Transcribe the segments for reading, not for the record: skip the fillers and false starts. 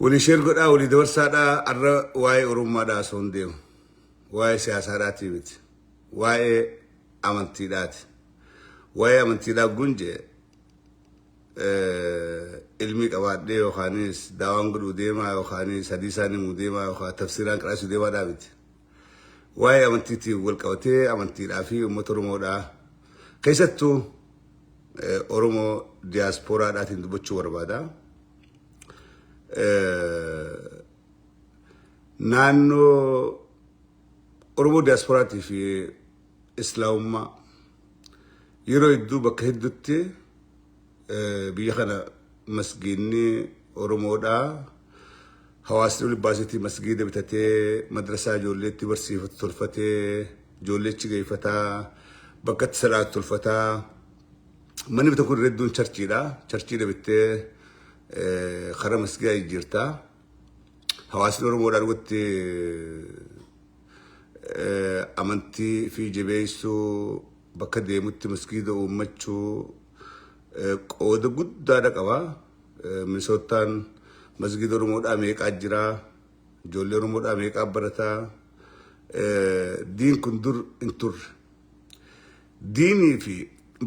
Walii sheer godhaa walii dabarsaadhaa arra waa'ee Oromummaadhaa osoo hin deemu. Waa'ee siyaasaadhaatii miti. Waa'ee amantiidhaati. Waa'ee amantiidhaa gunje ilmii qabaadhee yookaanis daawaan godhuu deemaa yookaanis hadiisaan himuu deemaa yookaan tafsiiraan qaraasuu deemaadhaa miti. Waa'ee amantiitiin wal qabatee amantiidhaa fi uummata Oromoodhaa keessattuu Oromoo diyaaspooraadhaatiin dubbachuu barbaada. Naannoo Oromoo diyaasporaatii fi Islaamummaa yeroo hedduu bakka hedduutti biyya kana masgiinni Oromoodhaa hawaasni oli baaseetii masgiida bitatee madrasaa ijoolleetti barsiifatu tolfatee ijoolleechi geeffataa bakka itti salaatu tolfataa. Manni bitan kun hedduun charchiidha. Charchiidha bittee karaa masgiidaa jijjiirta. Hawaasni Oromoodhaa dhugatti amantii fi jabeessuu bakka deemutti masgiida uummachuu qooda guddaadha qaba. Minisootaan masgiida Oromoodhaa meeqaa jira? Ijoollee Oromoodhaa meeqaa barataa? Diin kun dur hin turre. Diinii fi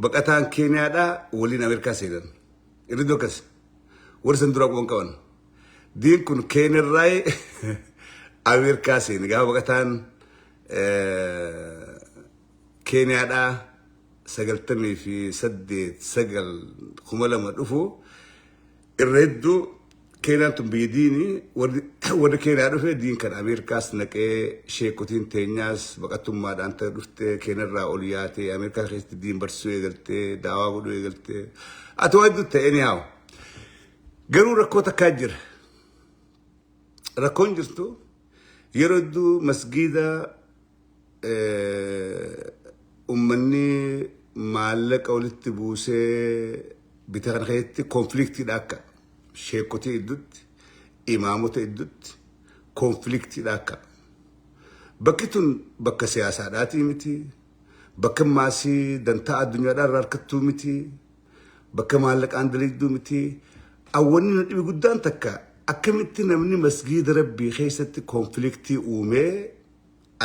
baqataan Keeniyaadhaa waliin Ameerikaa seenan. Irri akkas. Warri san duraa quban qaban. Diin kun Keeniyaarraa Ameerikaa seene. Gaafa baqataan Keeniyaadhaa 98, 9, 2000 dhufu irra hedduu Keeniyaan tun biyya diinii warri Keeniyaa dhufe diin kan Ameerikaas naqee sheekotiin teenyaas baqattummaadhaan ta'e dhuftee Keeniyarraa ol yaatee Ameerikaa keessatti diin barsiisuu eegaltee daawaa godhuu eegaltee ati waa hedduu ta'e anyhow. Garuu rakkoo takkaa jira. Rakkoon jirtu yeroo hedduu masgiida ummanni maallaqa walitti buusee bita kana keessatti konfliktiidha akka sheekotii iddutti imaamota iddutti konfliktiidha akka bakki tun bakka siyaasaadhaatii miti bakka maasii dantaa addunyaadhaa irraa harkattuu miti bakka maallaqaan dalayduu miti awwanni nu dhibi guddaan takka akkamitti namni masgiida rabbii keessatti konfliktii uumee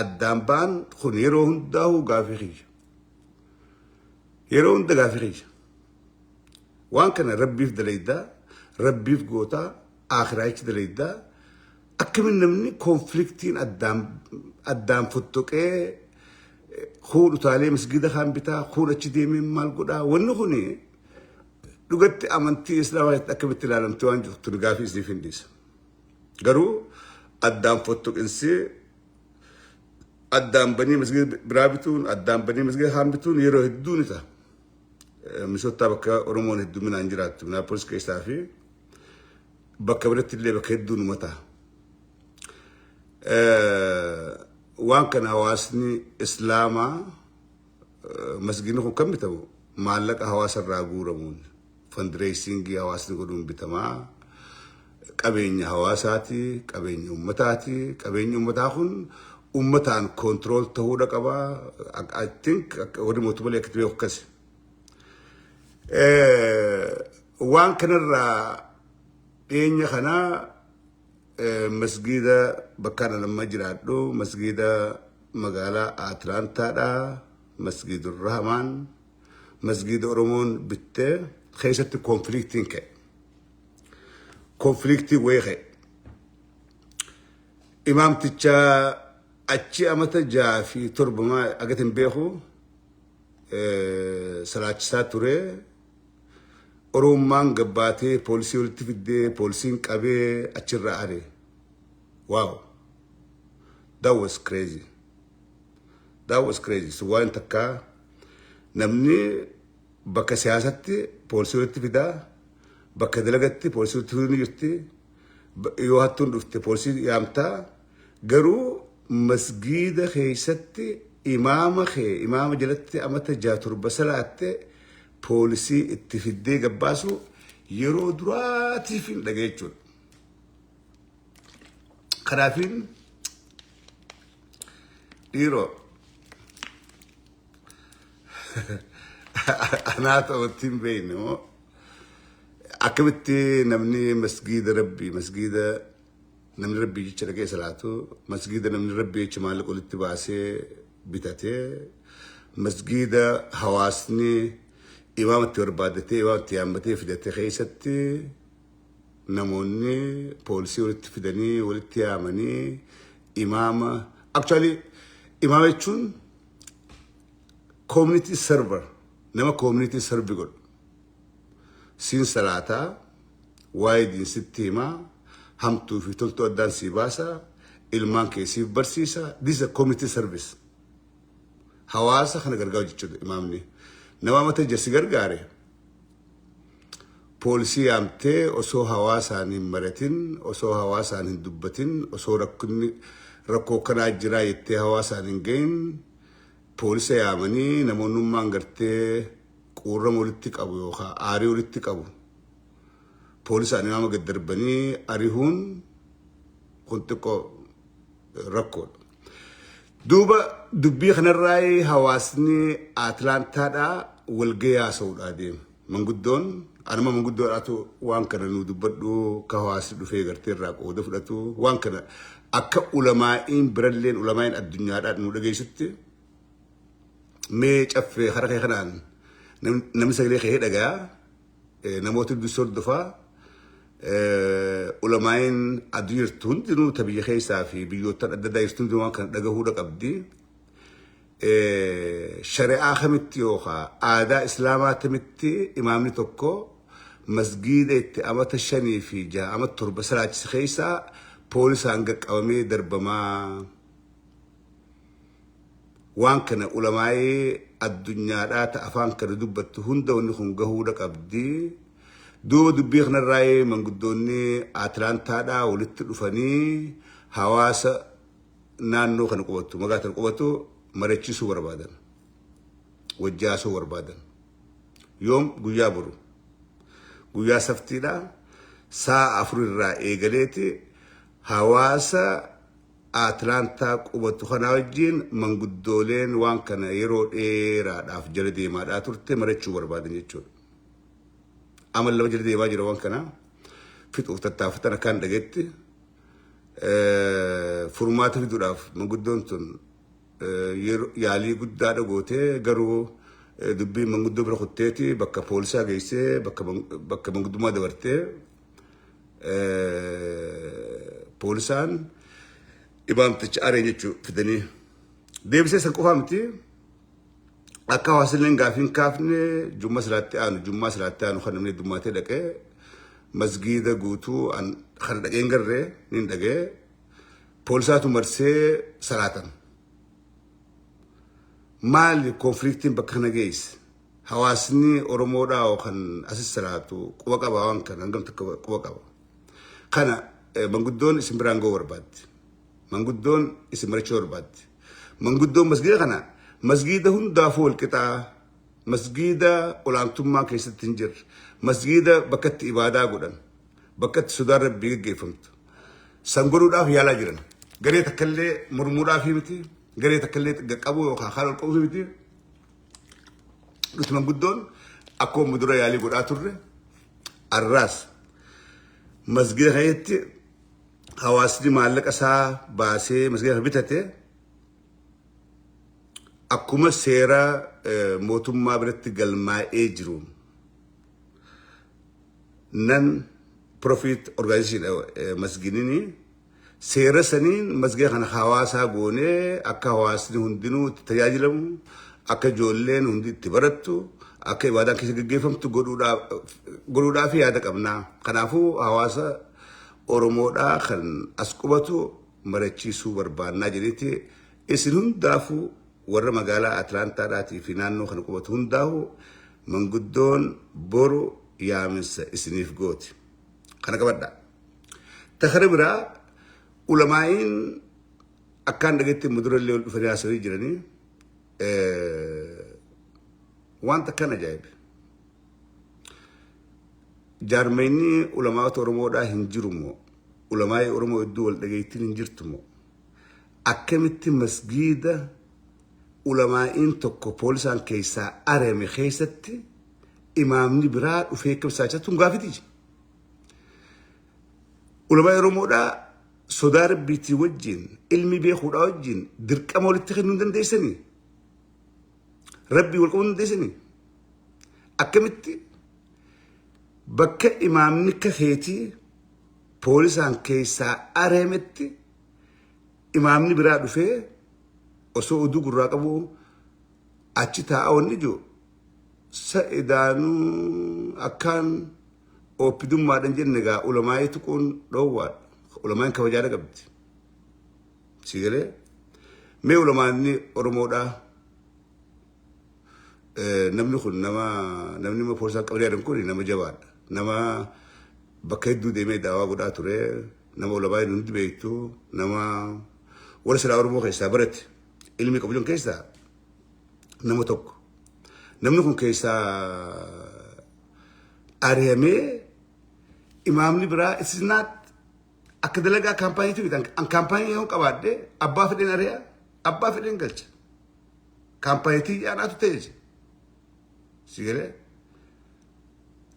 addaan ba'an kun yeroo hundaa'uu gaafii kiyya. Yeroo hunda gaafii kiyya. Waan kana rabbiif dalaydaa, rabbiif gootaa, aakhiraachi dalaydaa. Akkamiin namni konfliktiin addaan addaan fottoqee kuun utaalee masgiida kaan bitaa, kuun achi deemee maal godhaa. Wanni kun dhugatti amantii islaamaa akkamitti ilaalamti waan jirtu gaafii isiniif hin dhiisa. Garuu addaan fottoqinsi addaan banii masgiida biraa bituun addaan banii masgiida kaan bituun yeroo hedduu ni ta'a. Minisootaa bakka Oromoon hedduminaan jiraattu Minneapolis keessaa fi bakka biratti illee bakka hedduu numa ta'a. Waan kana hawaasni Islaamaa masgiidni kun kan bitamu maallaqa hawaasa irraa guuramuun fundraisingii hawaasni godhuun bitamaa. Qabeenya hawaasaati, qabeenya ummataati. Qabeenyi ummataa kun ummataan control ta'uudha qaba. I think warri mootummaa akkatti beeku akkasi. Waan kanarraa dhiyeenya kanaa masgiida bakka ani amma jiraadhu masgiida magaalaa Atlaantaadha. Masgiidur Rahmaan masgiida Oromoon bittee keessatti konfliktiin ka'e. Konfliktii wayii ka'e. Imaamticha achi amata 6 fi 7 maa agati hin beeku salaachisaa ture. Oromummaan gabbaatee poolisii walitti fiddee poolisiin qabee achirraa are. Wow. That was crazy. That was crazy. So waan takkaa namni bakka siyaasatti poolisii walitti fidaa, bakka dalagatti poolisii walitti fiduu ni jirti. Yoo hattuun dhufte poolisii yaamtaa. Garuu masgiida keessatti imaama kee imaama jalatti amata 6 7 salaatte poolisii itti fiddee gabbaasu yeroo duraatiif hin dhagee jechuudha. Kanaafiin dhiiroo anaa ta'utti hin beekne moo Akkamitti namni masgiida Rabbii, masgiida namni Rabbii jecha dhaqee salaatu, masgiida namni Rabbii jecha maallaqa walitti baasee bitatee, masgiida hawaasni imaamatti barbaaddatee, imaamatti yaammatee fidate keessatti namoonni poolisii walitti fidanii, walitti yaamanii imaama, actually imaama jechuun community server, nama community serve godhu, siin salaataa, waa'ee diinsitti himaa, hamtuu fi toltuu addaan sii baasa, ilmaan kee siif barsiisa. This is a community service. Hawaasa kana gargaaru jechuudha imaamni. Nama mata jasi gargaare poolisii yaamtee, osoo hawaasaan hin maratin, osoo hawaasaan hin dubbatin, osoo rakkinni rakkoo kanaa jiraa jettee hawaasaan hin gahin, poolisa yaamanii namoonnummaan gartee quurrama walitti qabu yookaan aarii walitti qabu poolisaan imaama gad darbanii arihuun kun xiqqoo rakkoodha. Duuba dubbii kanarraa hawaasni Atlaantaadhaa walgahii haasa'uudhaa deema. Manguddoon anuma manguddoodhaatu waan kana nu dubbadhu, ka hawaasni dhufee gartee irraa qooda fudhatu, waan kana akka ulamaa'iin biralleen, ulamaa'iin addunyaadhaa nu dhageessutti, mee caffee hara kee kanaan namni sagalee kee dhagayaa, namoota hedduu hordofaa, ulamaa'iin addunyaa jirtu hundinuu, ta biyya keessaa fi biyyoota adda addaa jirtu hundinuu waan kana dhagahuudha qabdi. Shari'aa kamitti yookaan aadaa islaamaa kamitti imaamni tokko masgiida itti amata 5 fi 6, amata 7 salaachise keessaa poolisaan qaqqabamee darbamaa? Waan kana ulamaa'ee addunyaadhaa ta afaan kana dubbattu hunda wanni kun gahuudha qabdi. Duuba dubbii kanarraa manguddoonni Atlaantaadhaa walitti dhufanii hawaasa naannoo kana qubatu, magaalaa kana qubatu mari'achiisuu barbaadan. Wajjaasuu barbaadan. Yoom? Guyyaa boru. Guyyaa saftiidha. Sa'a 4 irraa eegaleeti hawaasa Atlaantaa qubatu kanaa wajjin manguddooleen waan kana yeroo dheeraadhaaf jala deemaadhaa turte mari'achuu barbaadan jechuudha. Amal 2 jala deemaa jira waan kana. Fixuuf tattaafatan akkaan dhageetti. Furmaata fiduudhaaf manguddoon tun yaalii guddaadha gootee, garuu dubbii manguddoo bira kutteeti bakka poolisaa geessee, bakka manguddummaa dabartee, poolisaan imaamticha areen jechuu fidanii deebisee. San qofaa miti, akka hawaasni gaafiin kaafne, jummaa silaatti aanu kan namni heddummaatee dhaqee masgiida guutuu kana dhaqee hin garree ni dhagee, poolisaatu marsee salaatan. Maali conflictiin bakka kana geesse? Hawaasni Oromoodhaa kan asis salaatu quba qaba, waan kana hangam takka quba qaba? Kana manguddoon isin biraan ga'uu barbaaddi. Manguddoon isin marachuu barbaaddi. Manguddoon masgiida kana, masgiida hundaafuu walqixaa, masgiida olaantummaa keessatti hin jirre, masgiida bakka itti ibaadaa godhan, bakka itti sodaan Rabbii gaggeeffamtu. San godhuudhaaf yaalaa jiran. Garee takkallee mormuudhaaf miti, garee takkallee qaqqabuu yookaan haala ol qabuu miti. Nuti manguddoon akkuma dura yaalii godhaa turre, arraas masgiida kanatti hawaasni maallaqa isaa baasee masgiida kana bitate, akkuma seera mootummaa biratti galmaa'ee jiru, non profit organization masgiinini, seera saniin masgiida kana hawaasaa goonee, akka hawaasni hundinuu itti tajaajilamu, akka ijoolleen hundi itti barattu, akka ibaadaan keessa gaggeeffamtu godhuudhaaf yaada qabna. Kanaafuu hawaasa Oromoodhaa kan as qubatu mari'achiisuu barbaannaa jedheeti, isin hundaafuu, warra magaalaa Atlaantaadhaatii fi naannoo kana qubatu hundaafuu, manguddoon boru yaaminsa isiniif gooti. Kana qabadhaa. Takara biraa, ulamaa'iin akkaan dhageetti mudurallee ol dhufanii haasawii jiranii waan takkaan ajaa'ibe. Jaarmayni ulamaata Oromoodhaa hin jiru moo? Ulamaa'ii Oromoo hedduu wal dhageettiin hin jirtu moo? Akkamitti masgiida ulamaa'iin tokko poolisaan keessaa arame keessatti imaamni biraa dhufee qabsaachaa tun gaafiti? Ulamaa Oromoodhaa sodaa Rabbiitii wajjin, ilmi beekuudhaa wajjin dirqama walitti kennuu hin dandeessanii? Rabbii wal qabuu hin dandeessanii? Akkamitti bakka imaamni akka keetii poolisaan keessaa areemetti imaamni biraa dhufee osoo oduu gurraa qabu achi taa'a? Wanni jiru sa idaanuu akkaan ooppidummaadhaan jenne gaa, ulamaayii tuquun dhoowwaadha. Ulamaayin kabajaadha qabdi. Si galee? Mee ulamaanni Oromoodhaa, namni kun nama, namni immoo poolisaan qabanii jedhan kun nama jabaadha. Nama bakka hedduu deemee daawaa godhaa ture. Nama ulamaayin hundi beektu, nama warra silaa Oromoo keessaa barate, ilmi qabu keessaa nama tokko. Namni kun keessaa ari'amee imaamni biraa, it's not akka dalagaa kaampaaniitu miti. An kaampaanii yoo qabaadhe abbaa fedheen ari'a, abbaa fedheen galcha. Kaampaaniitii yaanaatu ta'e je. Si galee?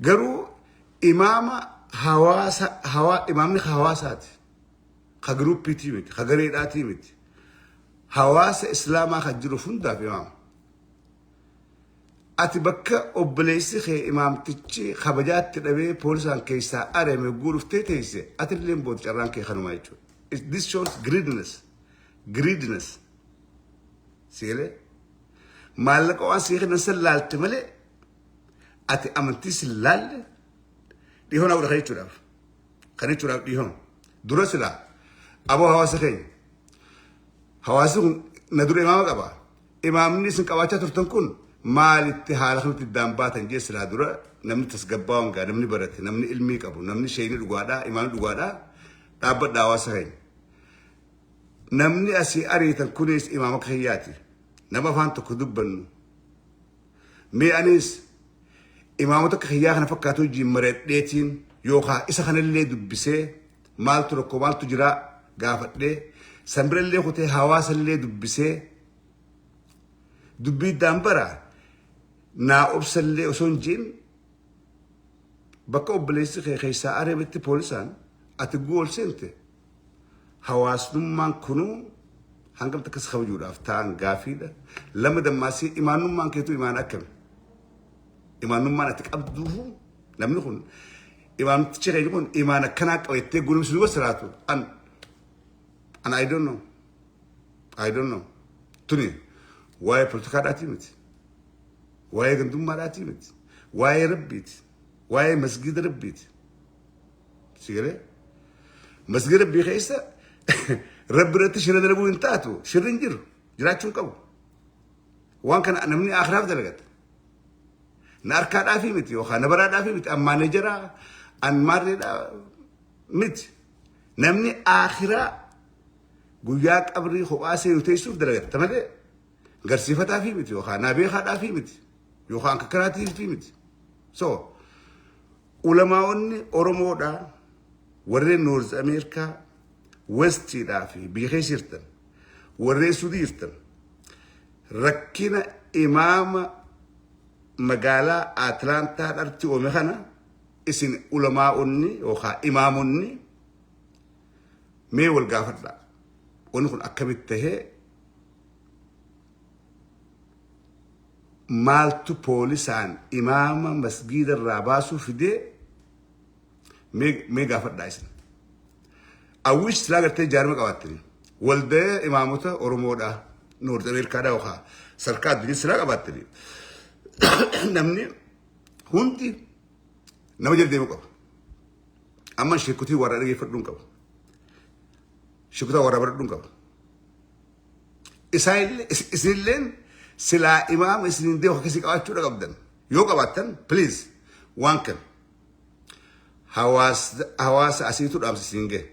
Garuu imaama hawaasa hawaa, imaamni hawaasaati. Ka giruuppiitii miti, ka gareedhaatii miti. Hawaasa Islaamaa kan jiru hundaaf imaama. Ati bakka obboleessi kee imaamtichi kabajaatti dhabee poolisaan keessaa ari'ame guuruftee teesse, ati illee booda carraan kee kanumaa jechuudha. This shows greediness. Greediness. Si galee? Maallaqa waan sii kennan san laalte malee ati amantii sin laalle. Dhiihoo naa godha kan jechuudhaaf. Kan jechuudhaaf dhiihoo. Dura silaa aboo hawaasa keenya. Hawaasni kun na dura imaama qaba. Imaamni isin qabaachaa turtan kun maalitti haala kanatti iddaan baatan jee silaa dura namni tasgabbaa'uun gaa, namni barate, namni ilmii qabu, namni sheeyni dhugaadhaa, imaamni dhugaadhaa dhaabbadha. Hawaasa keenya. Namni asii ariitan kunis imaama kiyyaati. Nama afaan tokko dubbannu. Mee anis imaamota akka kiyyaa kana fakkaatu wajjin maradheetiin yookaan isa kanallee dubbisee, maaltu rakkoo, maaltu jira gaafadhee, sanbirallee kutee hawaasallee dubbisee, dubbii iddaan bara naa obsallee osoo hin jiin, bakka obboleessi kee keessaa ari'ametti poolisaan ati gool seente, hawaasnummaan kunuu hangam takkas kabajuudhaaf ta'an gaafiidha. Lama dammaasii, imaanummaan keetuu imaan akkami? Imaanummaan ati qabduufu, namni kun, imaamtichi keenya kun imaan akkanaa qaba jettee gulumsi duuba siraatu an I don't know. I don't know. Tuni waa'ee poolitikaadhaatii miti. Waa'ee gandummaadhaatii miti. Waa'ee Rabbiiti. Waa'ee masgiida Rabbiiti. Si galee? Masgiida Rabbii keessa Rabbi irratti shira dalaguu hin taatu. Shirri hin jiru. Jiraachuu hin qabu. Waan kana namni akhiraaf dalagata. Na harkaadhaafii miti yookaan na baraadhaafii miti. An maaneejaraa, an maarreedhaa miti. Namni akhiraa guyyaa qabrii kophaa seenu teessuuf dalagatta malee garsiifataafii miti yookaan naa beekaadhaafii miti yookaan kakkaraatiifii miti. So ulamaa'onni Oromoodhaa warreen North Ameerikaa, Westiidhaa fi biyya keessa jirtan, warreen Sudii jirtan, rakkina imaama magaalaa Atlaantaa dharti oome kana isin ulamaa'onni yookaan imaamonni mee wal gaafadhaa. Wanni kun akkamitti tahee, maaltu poolisaan imaama masgiida irraa baasuu fidee, mee gaafadhaa isin. Awwish silaa gartee jaarma qabaattanii waldaya imaamota Oromoodhaa North Ameerikaadhaa yookaan sadarkaa addunyaa silaa qabaattanii, namni hundi nama jala deemuu qaba. Amma sheekutii warra dhageeffadhuu hin qabu. Sheekutaa warra baradhuu hin qabu. Isaanillee, isinilleen silaa imaama isiniin deemu akkasii qabaachuudha qabdan. Yoo qabaattan, please, waan kana hawaasa asiitu dhaamsa isiniin gahe.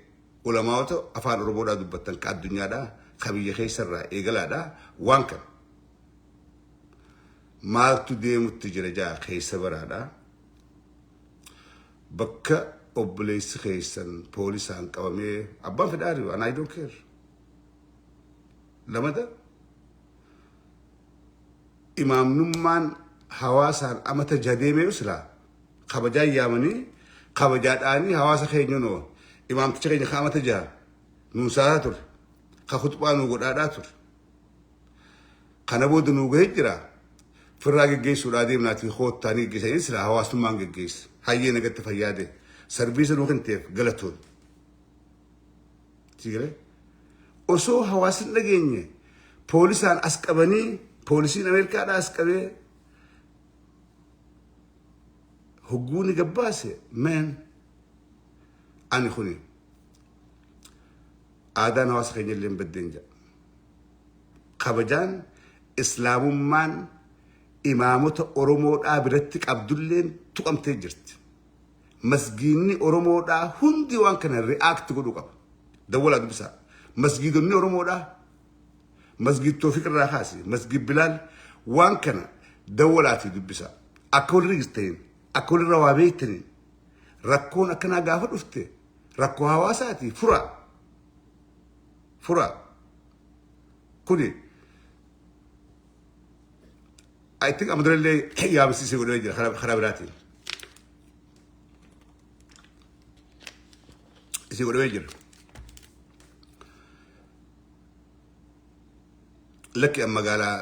Ulamaawota afaan Oromoodhaa dubbattan ka addunyaadhaa, ka biyya keessarraa eegalaadhaa, waan kana maaltu deemutti jira jaa keessa baraadhaa. Bakka obboleessi keessan poolisaan qabamee, abbaan fedhaari, and I don't care. Lamata, imaamnummaan hawaasaan amata jadeemee silaa kabajaan yaamanii kabajaadhaanii hawaasa keenya noo Imaamticha keenya kaamata jaha nuun saataa ture. Ka khuxbaa nuu godhaadhaa ture. Kana booda nuu gahee jira. Firraa geggeessuudhaa deemnaatii koottaa ni geggeessa. Silaa hawaasummaan geggeessa. Hayyee nagatti fayyaade. Sarbiisa nuu kenteef galatoon. Sigalee? Osoo hawaasni dhageenye poolisaan as qabanii, poolisiin Ameerikaadhaa as qabee hogguu ni gabbaase. Man, ani kuni aadaan hawaasa keenya illee hin baddeen jedha. Kabajaan islaamummaan imaamota Oromoodhaa biratti qabdulleen tuqamtee jirti. Masgiinni Oromoodhaa hundi waan kana react godhuu qaba. Dawwalaa dubbisaa. Masgiidonni Oromoodhaa, Masgiid Toofiq irraa kaasi, Masgiid Bilaal, waan kana dawwalaatii dubbisaa. Akka walirra jirtaniin, akka walirra waa beektaniin, rakkoon akkanaa gaafa dhufte rakkoo hawaasaati furaa. Furaa. Kuni I think amma durallee yaamsiisee godhee jira karaa biraatiin. Isii godhamee jira. Lakki an magaalaa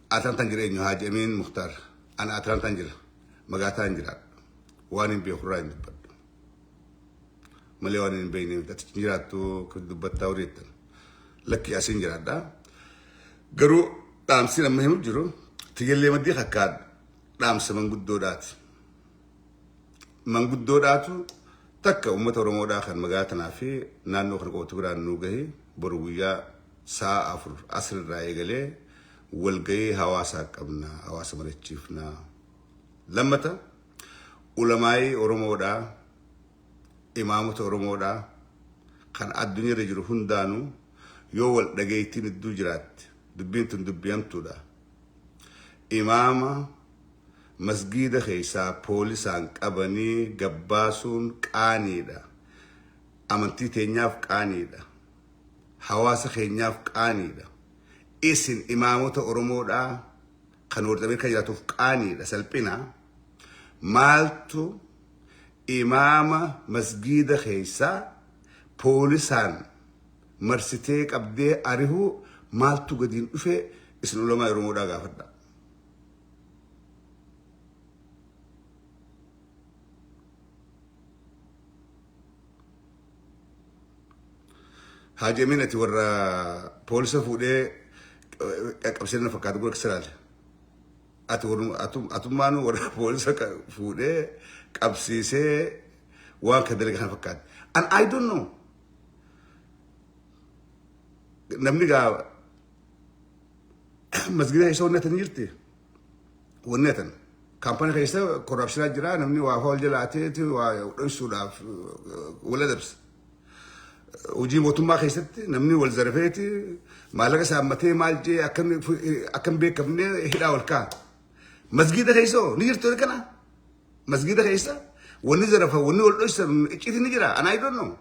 Atlaantaan jira. Eenyu? Haaji Amiin Mukhtaar. Ana Atlaantaan jira. Magaataan jira. Waan hin beeku irraa hin dubbadhu. Malee waan hin beekne ati jiraattu dubbattaa horii jettan. Lakki asiin jiraadha. Garuu dhaamsi amma himu jiru tiyyallee maddii kakkaa dhaamsa manguddoodhaati. Manguddoodhaatu takka uummata Oromoodhaa kan magaalaa tanaa fi naannoo kana qofatu biraan nuu gahi. Boru guyyaa sa'a 4 asirraa eegalee walgahii hawaasaa qabna, hawaasa mari'achiifna. Lammata, ulamaayii Oromoodhaa, imaamota Oromoodhaa kan addunyaarra jiru hundaanuu yoo wal dhageettiin iddoo jiraatte dubbiin tun dubbii hamtuudha. Imaama masgiida keessaa poolisaan qabanii gabbaasuun qaaniidha. Amantii teenyaaf qaaniidha. Hawaasa keenyaaf qaaniidha. Isin imaamota Oromoodhaa kan warra Ameerikaa jiraatuuf qaaniidha, salphina. Maaltu imaama masgiida keessaa poolisaan marsitee qabdee arihuu maaltu gadiin dhufe? Isin ulamaa Oromoodhaa gaafadha. Haaji Amiin, ati warra poolisa fuudhee qaqqabsee na fakkaatu gura kisiraale. Ati atummaan warra poolisa fuudhee qabsiisee waan kan dalaga kana fakkaate. And I don't know. Namni gaa masgida keessa wanni hatan jirti. Wanni hatan. Kaampaanii keessa corruptionaa jira, namni waa wal jalaateeti waa dhoysuudhaaf wal adabsa. Hojii mootummaa keessatti namni wal zarafeeti maallaqa saammatee maal jee akkam beekamne hidhaa wal kaa'a. Masgiida keessa hoo ni jirtu kana? Masgiida keessa wanni zarafa, wanni wal dhoysan icciiti ni jira. And I don't know.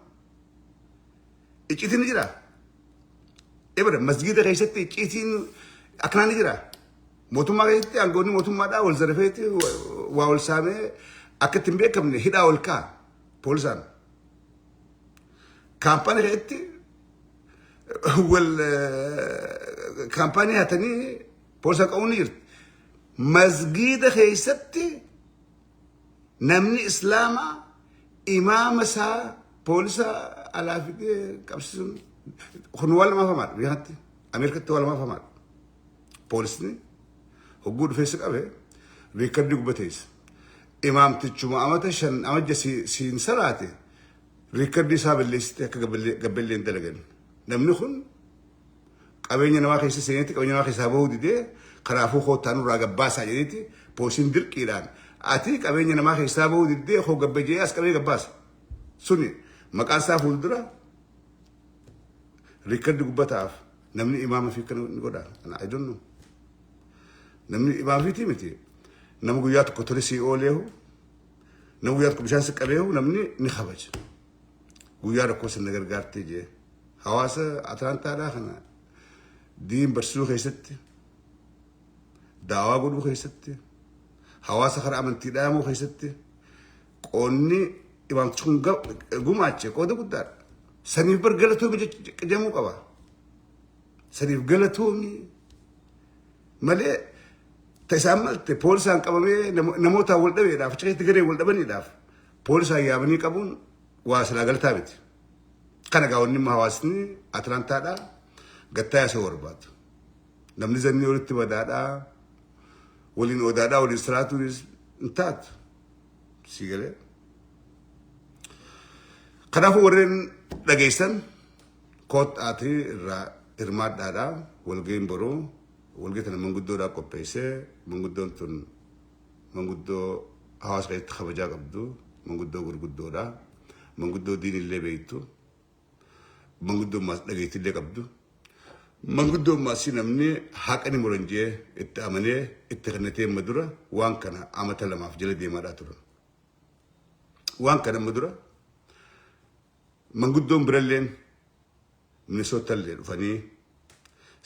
Icciitiin ni jira. Ebada masgiida keessatti icciitiin akkanaa ni jira. Mootummaa keessatti aangoonni mootummaadhaa wal zarafeeti waa wal saamee akka ittiin beekamne hidhaa wal kaa'a poolisaan. Kaampaanii keessatti wal kaampaanii hatanii poolisaan qabuun ni jirti. Masgiida keessatti namni islaamaa imaama isaa poolisa alaa fidee qabsiisuun kun waan lamaafamaadha biyya kanatti. Ameerikatti waan lamaafamaadha. Poolisni hogguu dhufee si qabe recordii gubbateessa. Imaamtichuma amata 5 amajja siin salaate recordii isaa balleessite akka gabbellee hin dalagan. Namni kun qabeenya namaa keessa seenetti qabeenya namaa keessaa bahuu didee, kanaafuu koottaa nurraa gabbaasaa jedheeti poolisiin dirqiidhaan ati qabeenya namaa keessaa bahuu diddee koo gabbe jee as qabee gabbaasa. Suni maqaan isaa fuuldura recordii gubbataaf namni imaama fi kana ni godha. I don't know. Namni imaama fiitii miti. Nama guyyaa tokko tole sii ooleehu, nama guyyaa tokko bishaan si qabeehu namni ni kabaja. Guyyaa rakkoo sana gargaartee jee. Hawaasa Atlaantaadhaa kana diin barsiisuu keessatti, daawaa godhuu keessatti, hawaasa karaa amantii dhaamuu keessatti qoonni imaamtichi kun gumaache qooda guddaadha. Saniif bar galatoomi jedhamuu qaba. Saniif galatoomi malee ta isaan malte poolisaan qabamee namootaan wal dhabeedhaaf, achi keessatti garee wal dhabaniidhaaf poolisaan yaamanii qabuun waa silaa galataa miti. Kana gaa wanni hawaasni Atlaantaadhaa gattaa yaasuu barbaadu. Namni zannii walitti badaadhaa, waliin odaadhaa, waliin salaatuunis hin taatu. Si galee. Kanaafuu warreen dhageessan kooxaatii irraa hirmaadhaadha. Walga'iin boruu walga'ii tana manguddoodhaa qopheessee, manguddoon tun manguddoo hawaasa keessatti kabajaa qabdu, manguddoo gurguddoodha. Manguddoo diinillee beektu. Manguddoo maas dhageettillee qabdu. Manguddoo maasii namni haqa ni muran jee itti amanee itti kennatee amma dura waan kana amata 2f jala deemaadhaa turan. Waan kana amma dura manguddoon biralleen Minisootallee dhufanii,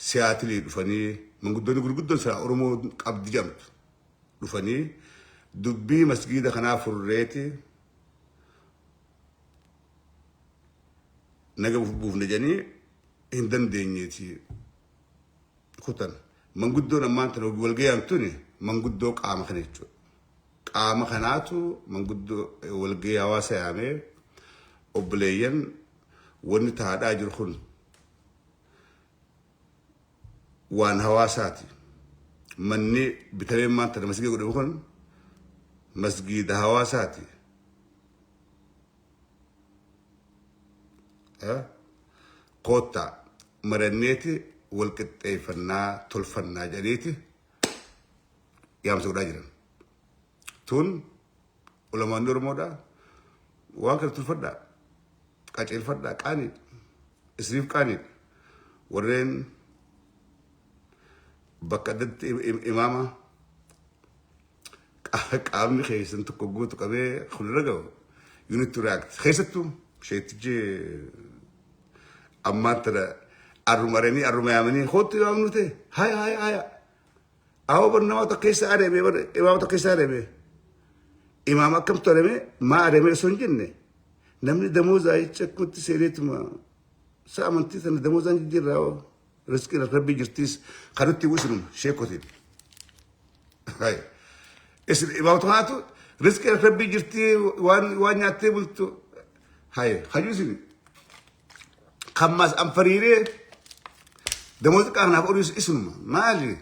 Siyaatilii dhufanii, manguddoonni gurguddoon silaa Oromoo qabdi jedhamtu dhufanii dubbii masgiida kanaa furreeti naga buufne jedhanii hin dandeenyeeti kutan. Manguddoon ammaan tana walgayaan tuni manguddoo qaama kana jechuudha. Qaama kanaatu manguddoo walgayii hawaasa yaamee, obboleeyyan, wanni taadhaa jiru kun waan hawaasaati. Manni bitamee ammaan tana masgiida godhame kun masgiida hawaasaati. Koottaa maranneeti wal qixxeeffannaa tolfannaa jedhaniiti yaamsa godhaa jiran. Tun ulamaanni Oromoodhaa waan kana tolfadhaa, qaceelfadhaa, qaaniidha. Isiniif qaaniidha. Warreen bakka addatti imaama qaamni keessan tokko guutu qabee kun irra ga'u, you need to react. Keessattuu sheetichi ammaan tana arrumaranii arruma yaamanii kootu yaamnu ta'e, haya haya haya. Awwa, bar nama tokko keessa adeeme, bar imaama tokko keessa adeeme. Imaama akkamtu adeeme, maa adeeme osoo hin jenne, namni damoozaa jecha akkumatti seeneetuma sa amantii sana damoozaan jijjiirraa hoo riskiin rabbii jirtiis kan nutti buusinuma sheekotiin. Hai. Isin imaamota kanaatu riskiin rabbii jirtii waan nyaattee bultu. Hai, hajuu isin kammaas anfariiree damooza qaanaaf oolus isinuma maali?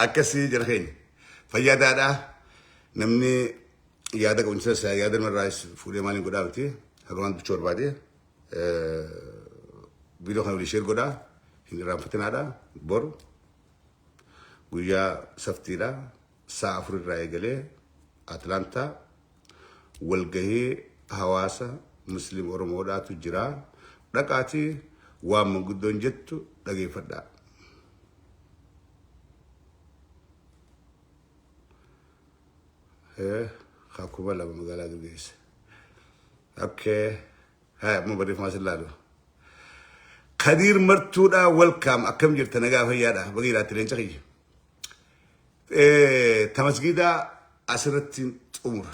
Akkasii jara keenya. Fayyaadaadhaa, namni yaada qabu yaada namarraa fuudhee maaliin godhaa miti, haga waan dubbachuu barbaade viidiyoo kana walii share godhaa, hin irraanfatinaadha. Boru guyyaa saftiidha, sa'a 4 irraa eegalee Atlaantaa walgahii hawaasa Muslim Oromoodhaatu jira. Dhaqaatii waan manguddoon jettu dhageeffadhaa. 2000 magaalaa gaggeessa. Okay. Haa, amma barreeffama as ilaalu. Kadiir Martuudhaa, welcome, akkam jirta? Nagaa fayyaadha? Baga jiraatti leenca kiyya. Tamasgiidaa asirratti xumura.